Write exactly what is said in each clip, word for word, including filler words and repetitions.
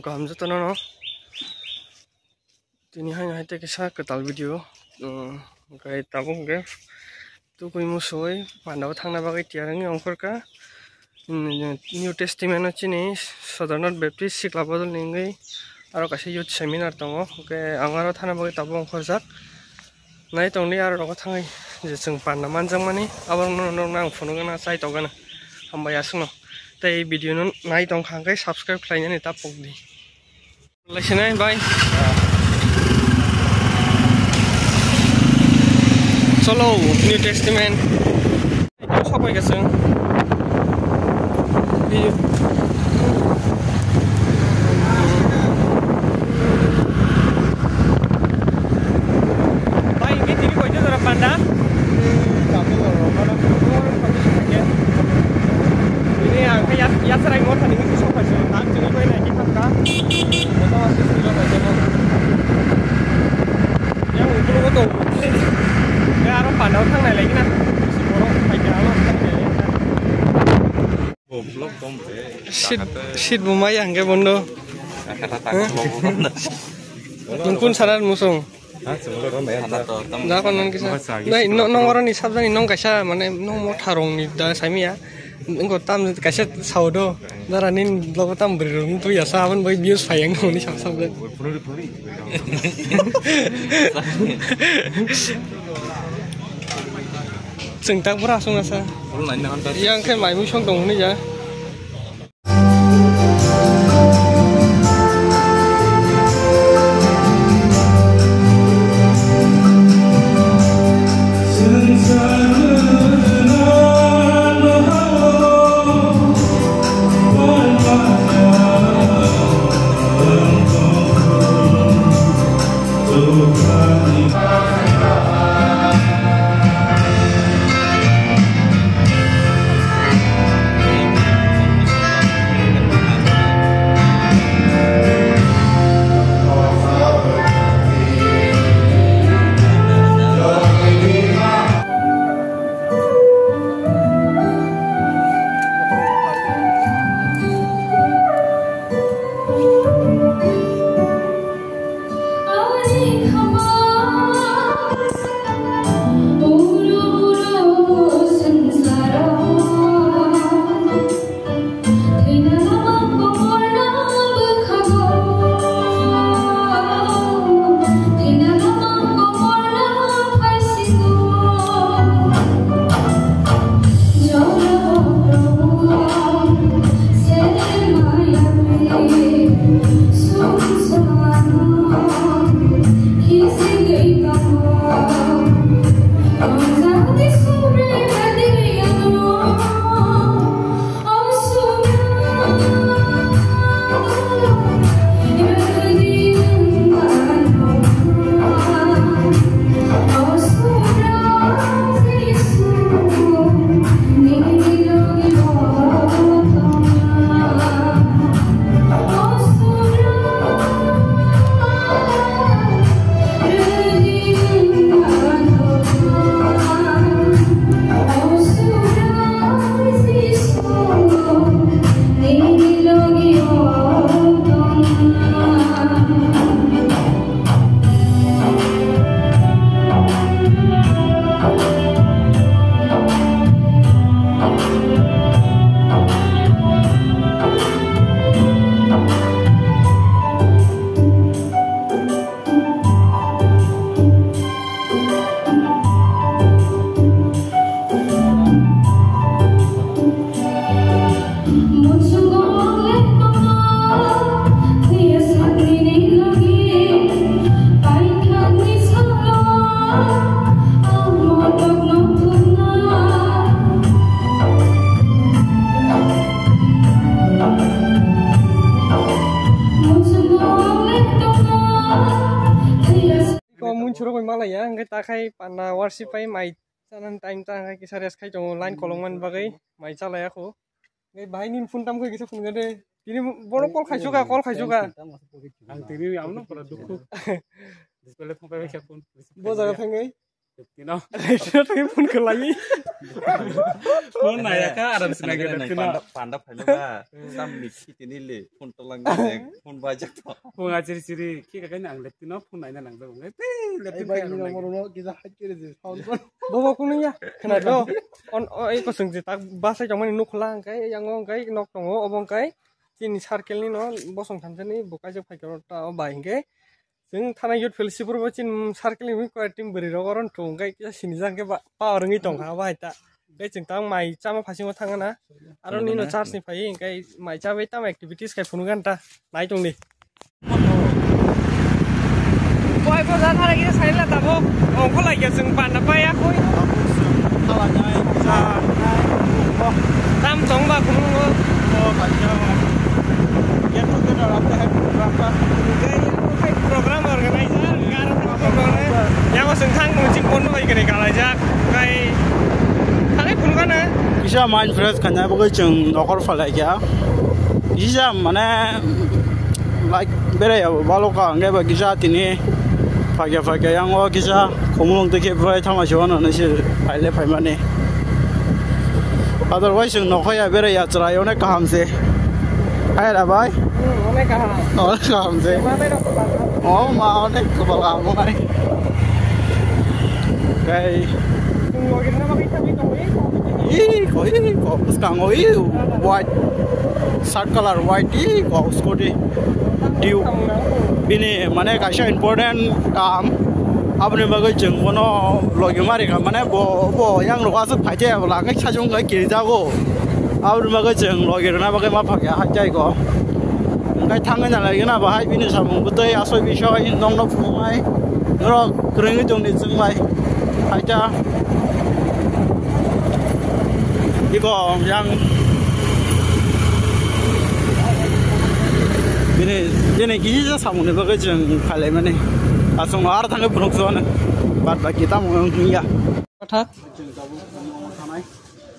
Kaham jotono no. Tini haino hai tei kisa kwtal video. Hwnkhe tabuk hwnkhe tukui musuwi pandao thangna bagwi tiyar wngwi ongkhorkha. New Testament o chini Sodarnath Baptist Sikla Bodol ni wngwi aro kaisa youth seminar tongo. Hwnkhe ang aro thana bagwi tabuk ongkhorjak. Nai tongdi aro rogo thangwi je chwng panda manjakmani, abo rokno norokno ang phunukgana, chaitokgana. Hambai aswkno. Tei video no nai tongkha hwnkhe subscribe khlainani ta pokdi. Laisinai bai. Cholo, New Testament. Sok pai kasang. Bai, ini tini koito jora panda. Ini ang ke yat yat serai mo thani ini sok pai sung. Ang tini koi naiki thangka. Yang itu lo to. Ya aro panda thang nai lagi na. Bisi borok pai ke alo thang nai lagi na. Seat, seat bo maya hwnkhe bondo. Nung kun sana musung? Dakon nang kisa. Nai, no, nong oroni sabjani nong kaisa, mane, nong motha rongni da saimiya. Nong tam kaisa saudo. Dara nin blogo tam bri rong tu ya sa, abon bai views phayang nong ni sam sam. Chwng tak bura sung asa. Yang khe mai mui song tong hwnwi ja. Ko mun churok bai malaya, hingke takhai panna worship pai mai chanan time ta hingke kisa rest khai tongo, line kolong man bagwi mai chalaya kho. Hingke bahai nin phone tam khe kisa phone gade. Tini bono call khai suka, call khai suka. Ang tini amno pura dukhu. Display phone pai khe phone. Bo jaga thangwi. Tino. Tino tini phone khlai. Phone naya ka aram se nai. Panda, panda phaima ba. Sam ni khiti ni le phone to lang ne phone bajak to. Phone a chiri chiri ki ka kaina ang le tino phone naina nang jago ngai. Te le tin ka nang. Bobo kunu ya. Khna do. On o ei kosong je tak basai jongmani nukla ang kai yang o kai nok tongo obo kai. Chini circle ni no bosong thamsa ni bukai je phai karo ta o bai hingke. Chwng thana youth fellowship bo chin circle ni koi team bwrwi rok oro thung kai kisa sini jang ke ba power wngwi tong kha bai ta. Kai chwng tang mai chama phasingo thang na. Aro nino church ni phai kai mai chabai tamo activities kai phunu gan ta. Nai tong di. Koi bo jana lagi sai la tabo. Ongko lai ya chwng panda paya koi. Tam tong ba khunu. Program organizer, yang masuk thang nung cik pon bai kene kalaijak, kai, thangwi phunukana. Kisa mind fresh khaina bagwi chwng nokor phalai kha. Kisa mane, like, berai abo baloka hwnkhe ba kisa tini phakya phakya yang o kisa khumulwng twi khe bai thama se wano nai se phaile phaimani. Otherwise chwng nokhoya berai ya chwrai onek kaham se. Hai ra bai? Hmm, onek kaham. Onek kaham se. Ma bai rok kaham. Oh ma onek kopal kaham bai. Kai. Chwng login na bagwi thangwi tongwi. Ih, ko, ih, ko, bwskango, ih, white, shirt colour white, ih, ko, scooty, Duke. Bini, mane, kaisa important kam, aboni bagwi chwng bono logi mari kha, mane, bo, bo, yang rok aswk phai thai, abo lagwi sajung khe kirijago, aboni bagwi chwng logi rwna bagwi ma phakya hai thai ko. Hwnkhe thangwi nalaigwna bahai bini samung bwtwi asoi bisoi nokno phunuknai norok kwrwngwi tongdi chwngbai haita iko yang bini bini kisa samungni bagwi chwng khailaimani aswkno aro thangwi phunuksuano bad baki tamo wng ya. Kotha?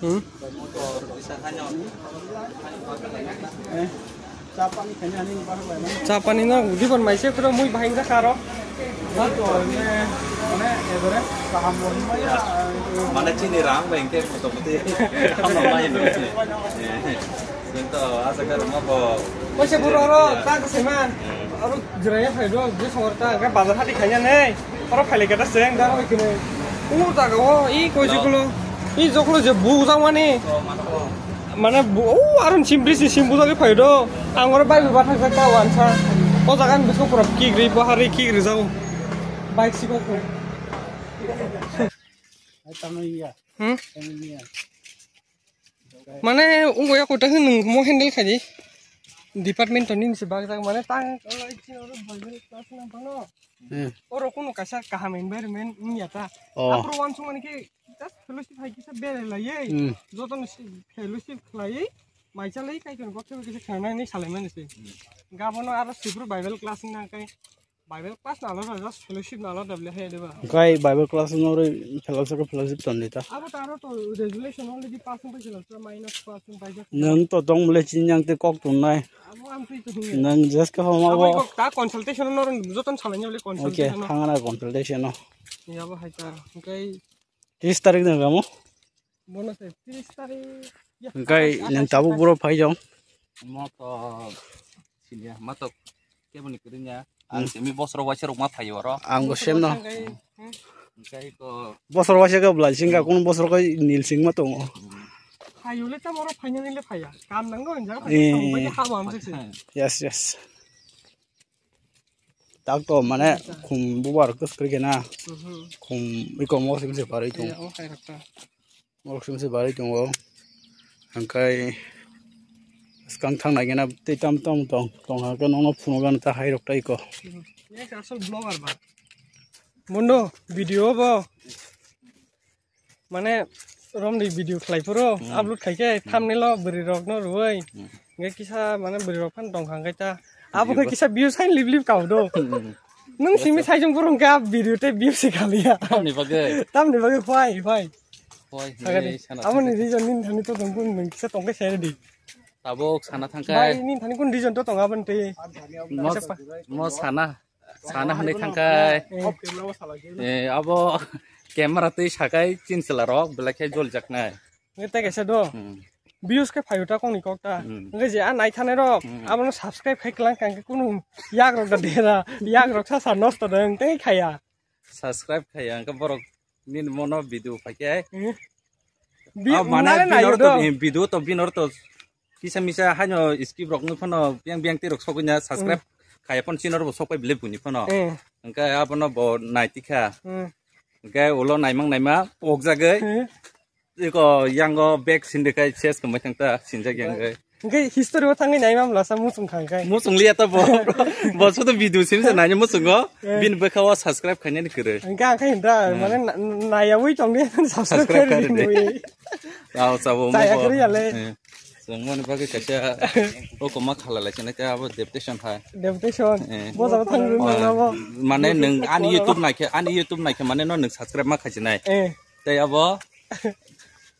Hmm? Chapani no diban maise pura mui bahing ja karo. Mana chini rang bengke moto moto. Kaisa buro oro ta se man. Oro jiraya phai do, je songor ta ga bazar hati khanya nei. Oro phaile kata seng da oi kene. U jaga o i koi jikulo. I joklo je bu jang mani. Mane bu u aron sim bris sim bu jagwi phai do. Ang oro bai ba thang ta wansa. O jaga ni bisko pura kigri bahari kigri jang. Bike siko ko. Ai tamo iya. Hmm? Tamo iya. Mane, ungo ya kota hwn nwng mo handle khai di. Department to nini se bag jak mane tang. Hmm. Oro kuno kaisa kaham environment wngya ta. Oh. Apro wansuk mani khe just fellowship hai kisa bere lai. Hmm. Joto ni fellowship khlai. Mai chalai kai kono bokhe kisa khanai ni salai mani se. Gabono aro sibru Bible class na kai. Bible class na alada, just fellowship na alada bole hai deba. Hwnkhe Bible class no rwi fellowship, fellowship ton dita. Abo taro to resolution already pass wng paisa, minus pass wng paisa. Nwng to tong bole chini yang te kok tongnai. Abo ang twi to hwnwi. Nwng just ka homa abo bo. Abo kok ta consultation no rw joton salai ni bole consultation. Okay, no. Thangana consultation no. Ni abo hai ta. Hwnkhe tris tarik nwng kamo? Bono se tris tarik. Ya, hwnkhe ai, nwng ai, tabuk ai. Buro phai jong. Mo to siniya, ma to keboni kwrwngya. Ang simi bosrok waisa rok ma phaio oro. Ang bo sem no. Bosrok waisa hwnkhe, hmm. Hwnkhe ko bosrok waisa khe bwlai singkha, hmm, kunu bosrok khe nil singma tongo. Hmm. Phaio le tamo oro phainani le phaiya. Kam nango hinjak. Eh. Tamo bai habo amjak se. Yes, yes. Tak to mane khum bubar kwskwrwi khe na. Mhm. Khum iko mokol simse barwi tongo. Iya, o hai rakta. Mokol simse barwi tongo. Hwnkhe swkang thang nai khe na tei tam tam tong, tong hwnkhe nokno phunukgano ta hai rok ta iko. Mhm. Yes, asol vlogger ba. Mundo, video bo. Mane romni video khlai phuru, hmm, upload khai khe, hmm, thumbnail o bwrwi rok no rwui. Hmm. Hwnkhe kisa mane bwrwi rok phan tong kha hwnkhe ta. Abo khe kisa views hai lip lip kau do. Hmm. Nwng simi sai jong borok hwnkhe a video tei views se khaliya. Tamni bagwi? Tamni bagwi phai, phai. Phai, sakani. Hei, sana abo ni sana. Reason nini thani to tong phuru nwng kisa tong khe sai di. Tabuk sana thang khe. Bai, nini thani kun reason to tong aboni tei. Mo, mo sana. Sana hwnwi thangkhai. Eh. Eh, abo Camera twi sakai chinchwla rok belai khe jolijaknai. Nge tei kaisa do. Hmm. Views khe phaio ta kokni kok ta. Hmm. Nge je a naithanai rok Hmm. abono subscribe khai klang kang khe kunu yak rok da dera, yak rok sa sa nosto deng tei khaya. Subscribe khaya hwnkhe borok nini mono video phaikhe. Hmm. Bi-, Ah, mane nale naio binor do. To bi-, video to binor to kisa misa haino skip rok nung phano biang biang tei rok sogwi na subscribe Hmm. khaya phano chini rok bo sokpai bile buni phano. Hmm. Hwnkhe abono bo naitikha. Hmm. Hwnkhe ulo naimang naima pokjagwi. Hmm. Iko yango bag sindi kai ses kwmai thang ta sinjak yang kai. Hwnkhe history o thangwi naima mlasa muchung khang kai. Muchung liya ta bo. Bo sudu video sim se nani muchungo. Eh. Bini bwkha o subscribe khainani kwrwi. Hwnkhe ang khai hindra Hmm. mane na-, naiyawi tongdi subscribe Subscribe khairwi khairwi. nwi. Tao sabo mo Chaya bo. kwrwi ya le. Eh. Chwng mani bagwi kaisa o koma khala lai chini khe abo deputation hai. Deputation. Eh. Bo jabo thang rwng Ah, nang nabo. Mane nwng ani YouTube naikhe, ani YouTube naikhe mane no nwng subscribe ma khaijinai. Eh. Tei abo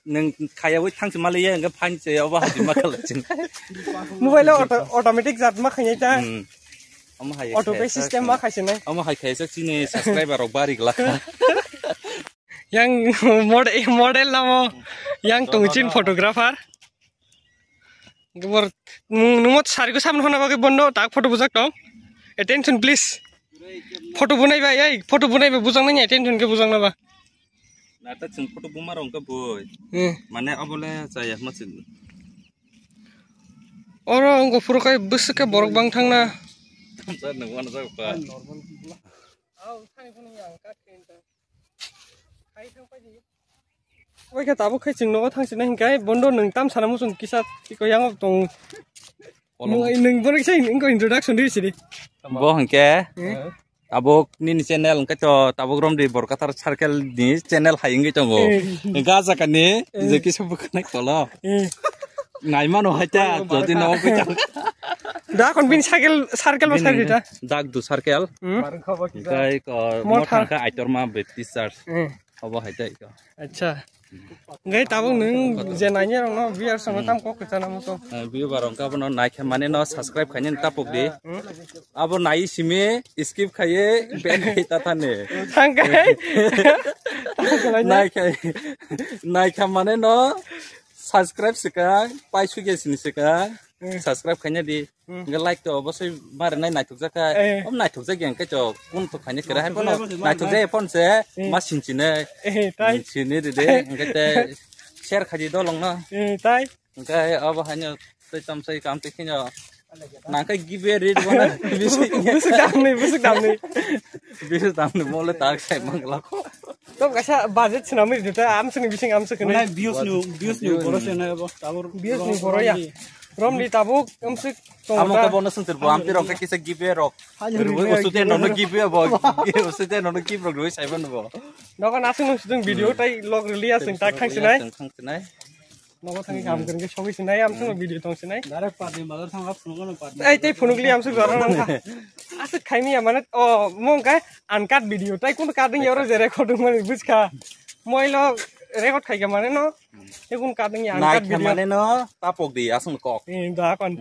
nwng khayawui thangsi maliya hwnkhe phan se abo hajima khala chini. Mobile o auto-, automatic jat ma khainai ta. Hmm. Omo hai Auto pay khaisa system chini. ma khaisinai. Omo hai khaisa chini subscriber rok bari glak. Yang mod-, model namo yang tongchin photographer. Gubor nung-, nungmo sarigo samno hona bagwi bondo tak photo bujak tong. Attention please. Photo bunai bai, ei, photo bunai bai bujang nai attention ke bujang na ba. Nata chwng photo buma rong ka boi. Hmm. Mane abole chaya ma chwng. Oro wngkha phuru kai bwswk khe borok bang thangna. Sir, nung wana jak pa. Oi khe tabuk khe chwng nogo thang sinai hinkhe bondo nwng tam sana muchung kisa tiko yango tong. Kolom. Nwng, nwng bono kisa introduction di sidi. Bo hinkhe Hmm? tabuk nini channel hinkhe to tabuk romdi Borkathar circle ni channel hai wngwi tongo. Eh. Hinkhe ah jaga ni Eh. je kisa bwkhanai kolo. Eh. Naimano hai ta, jodi no koi ta. Da kon bin circle, circle ba circle ta. Dak du circle. Hmm. Hinkhe ko Motha. Motha hinkhe Aitorma Baptist Church. Hmm. Obo hai ta ko. Acha. Hinkhe tabuk nwng je nainai rok no viewers rok no tam kok kwchana muchung. Eh, viewer rok abono naikhe mane no subscribe khainani tapuk di. Hmm. Abo nai simi skip khaiye ben khai ta thani. Thangkai. Naikhe, naikhe mane no. Subscribe swkang, pai sugya sini swkang, Hmm. subscribe khaina di. Hmm. Hingke like to obosoi marinai naithok jakha. Eh. Om naithok jakya hingke to kun to khaina kera hai pono naithok jakya phone se Hmm. ma sinchine. Eh, tai. Sini di de, hingke te share khaji dolong no. Eh, tai. Hingke abo haino tei tamsai kam tei khino. Nangkhe gibe rate wana. Busuk damni, busuk damni. Busuk damni mole tak sai mangla ko. Tom kaisa budget swnamwi rwdi ta, amswkni bising amswk hwnwi. Mane views ni, views ni upor se na bo, tabuk Views ni upor ya. Romni tabuk amswk tong Amo ta. Ka bono swngchar bo, amti rok kisa gibe rok. Rwi usute nono gibe bo, usute nono gibe rok rwi saibo no bo. Nogo nasung nung sujung video tai log rwliya swng tak thang sinai. Thang sinai. Nogo thangwi kam kwrwngkhe sogwi sinai, amswkno video tong sinai. Direct party bazar thangkha phunukno party. Ei, tei phunukli amswk jora nangkha. Aswk khaimya mane, o, mong khe uncut video, tai kunu cutting yoro je recording mani bujkha. Moilo record khaikha mane no, tei kunu cutting ya uncut Naikha video. Mane no, tapok di, aswk kok. Eh, da kon.